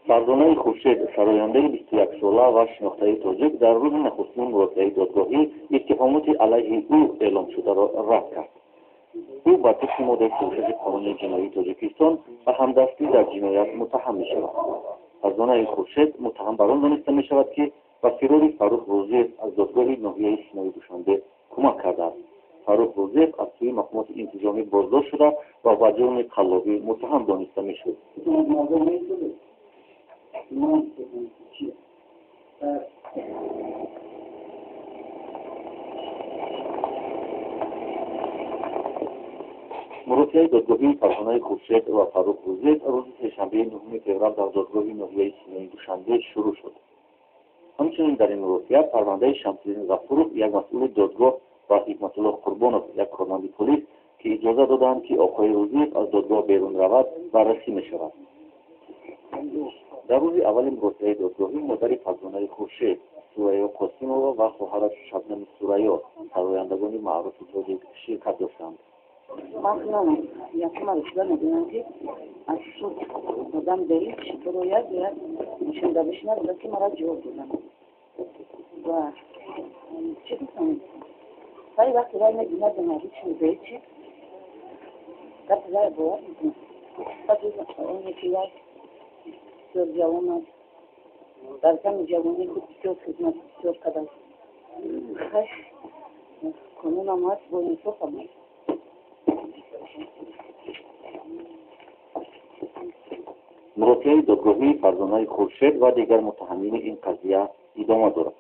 Фарзонаи Хуршед, сарояндаи 21-сола ва шинохтаи тоҷик, дар рӯзи нахустини мурофиаи додгоҳӣ иттиҳомоти алайҳи ӯ эъломшударо рад кард. Ӯ ба тибқи моддаи 36 Қонуни ҷиноии Тоҷикистон ба ҳамдастӣ дар ҷиноят муттаҳам мешавад. Фарзонаи Хуршед муттаҳам бар он дониста мешавад, ки ба фирори Фаррух Рӯзиев аз додгоҳи ноҳияи Синои Душанбе кӯмак кардааст. Фаррух Рӯзиев аз сӯи мақомоти интизомӣ боздошт шуда ва ба ҷурми қаллобӣ муттаҳам дониста мешуд. Мурофиаи додгоҳии Фарзонаи Хуршед ва Фаррух Рӯзиев рӯзи сешанбеи 9 феврал дар додгоҳи ноҳияи Синои Душанбе шурӯъ шуд. Ҳамчунин дар ин мурофиа парвандаи Шамсиддин Ғафуров, як масъули додгоҳ, ва Ҳикматулло Қурбонов, як корманди полис, ки иҷоза доданд, ки оқои Рӯзиев аз додгоҳ берун равад, баррасӣ мешавад. Дар рӯзи аввали мурофиаи додгоҳӣ модари Фарзонаи Хуршед, Сурайё Қосимова, ва хоҳараш Шабнами Сурайё, сарояндагони маъруфи тоҷик, ширкат доштанд. Ман худам якум шуда медонам, ки аз суд одам деҳич бирояд, бояд нишонда бишинад, ки мара ҷавоб додам ва чӣ гуфтам. Вай вақте вай мебинад, ҳичи беҳичи гапи вай бовар мекунам. Оне ки вай бисёр ҷавон аст, дар зами ҷавонии худ бисёр хизмат бисёр кардааст. Хай, қонунам ҳаст, бо инсофам аст. Мурофиаи додгоҳии Фарзонаи Хуршед ва дигар муттаҳамини ин қазия идома дорад.